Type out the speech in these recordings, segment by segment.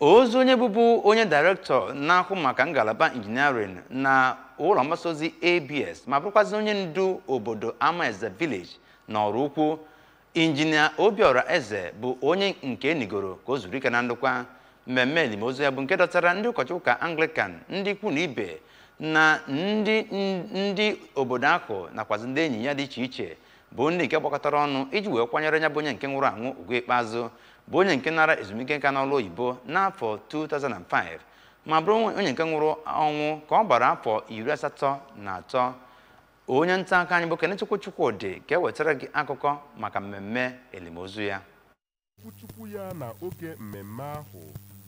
Ozu onye bụbu onye dairektọ na-ahụ maka ngalaba injiniarịn na ụlọ mgbasa ozi ABS ma bụrụkwazị onye ndu obodo Amaeze Village na Ọraukwu, Injinia Obiora Eze, bụ onye nke enigoro ka o zuru ike na ndokwa. Mmemme elimozu ya bụ nke dọtara ndị ụkọchukwu ụka Anglican, ndị ikwu na ibe na ndị obodo ahụ nakwazi ndị enyi ya dị iche iche, bụ ndị nke gbakọtara ọnụ iji wee kwanyere ya bụ onye nke nwụrụ anwụ ugwu ikpeazụ, bụ onye nke nara ezumike nka n'ọrụ oyibo n'afọ 2005 ma bụrụ onye nke nwụrụ ọnwụ ka ọ gbara afọ 83. Onye nta akụkọ anyị bụ Kenechukwu Chukwudị ga-ewetara gị akụkọ maka mmemme elimozu ya. Okwuchukwu ya na oge mmemme ahụ,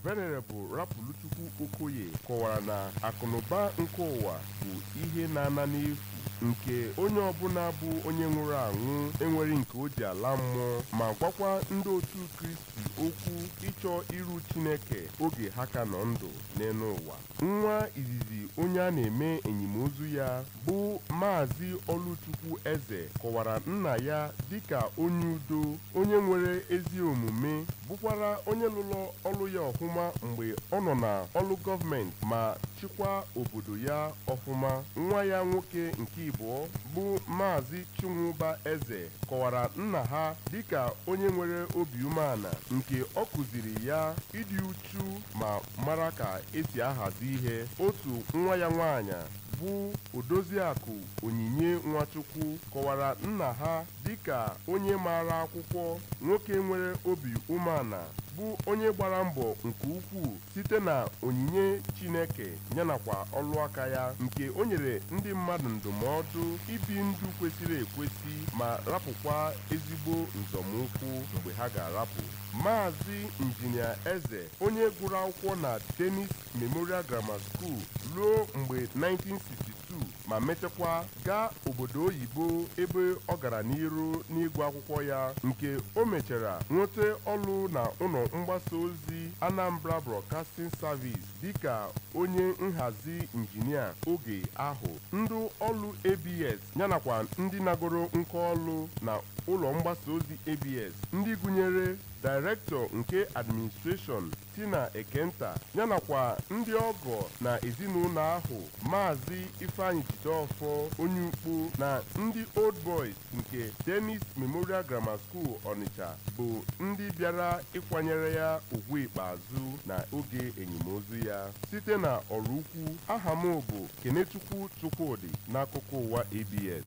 Venerable Rapuluchukwu Okoye kọwara na akụnụba nke ụwa bụ ihe na-ana n'efu, nke onye ọbụla bụ onye nwụrụ anwụ enweghị nke o ji ala mmụọ, ma gwakwa ndị otu Kristi okwu ịchọ iru Chineke oge ha ka nọ ndụ n'elu ụwa. Nwa izizi onye a na-eme enyimozu ya, bụ Maazị Oluchukwu Eze, kọwara nna ya dịka onye udo, onye nwere ezi omume, bụkwara onye lụrụ ọlụ ya ọfụma mgbe ọ nọ na ọlụ gọọmenti ma chịkwa obodo ya ọfụma. Nwa ya nwoke nke ịbụọ, bụ Maazị Chinwụba Eze, kọwara nna ha dịka onye nwere obi umeala, nke ọ kụziri ya ịdị uchu ma mara ka esi ahazi ihe. Otu nwa ya nwaanyị, bụ Odoziakụ Onyinye Nwachukwu, kọwara nna ha dịka onye maara akwụkwọ, nwoke nwere obi umeala, bụ onye gbara mbọ nke ukwuu site na onyinye Chineke yanakwa ọlụaka ya, nke o nyere ndị mmadụ ndụmọdụ ibi ndụ kwesịrị ekwesị ma rapụkwa ezigbo nzọmụkwụ mgbe ha ga-arapụ. Maazị Injinia Eze, onye gụrụ akwụkwọ na Dennis Memorial Grammar School ruo mgbe 1962 ma mechakwa gaa obodo oyibo ebe ọ gara n'iru n'ịgụ akwụkwọ ya, nke o mechara nweta ọlụ na ụlọ mgbasa ozi Anambra Broadcasting Service dịka onye nhazi injinia oge ahụ. Ndị ọlụ ABS yanakwa ndị nagoro nka ọlụ na ụlọ mgbasa ozi ABS, ndị gụnyere Director nke Administration Tina Ekenta, yanakwa ndị ọgọ na ezinụlọ ahụ, Maazị Ifeanyi Jideofor onye ukpo, na ndị Old Boys nke Dennis Memorial Grammar School Onitsha, bụ ndị bịara ịkwanyere ya ugwu ikpeazụ na oge enyimozu ya. Site na Ọraukwu, aha m bụ Kenechukwu Chukwudị n'akụkọ ụwa ABS.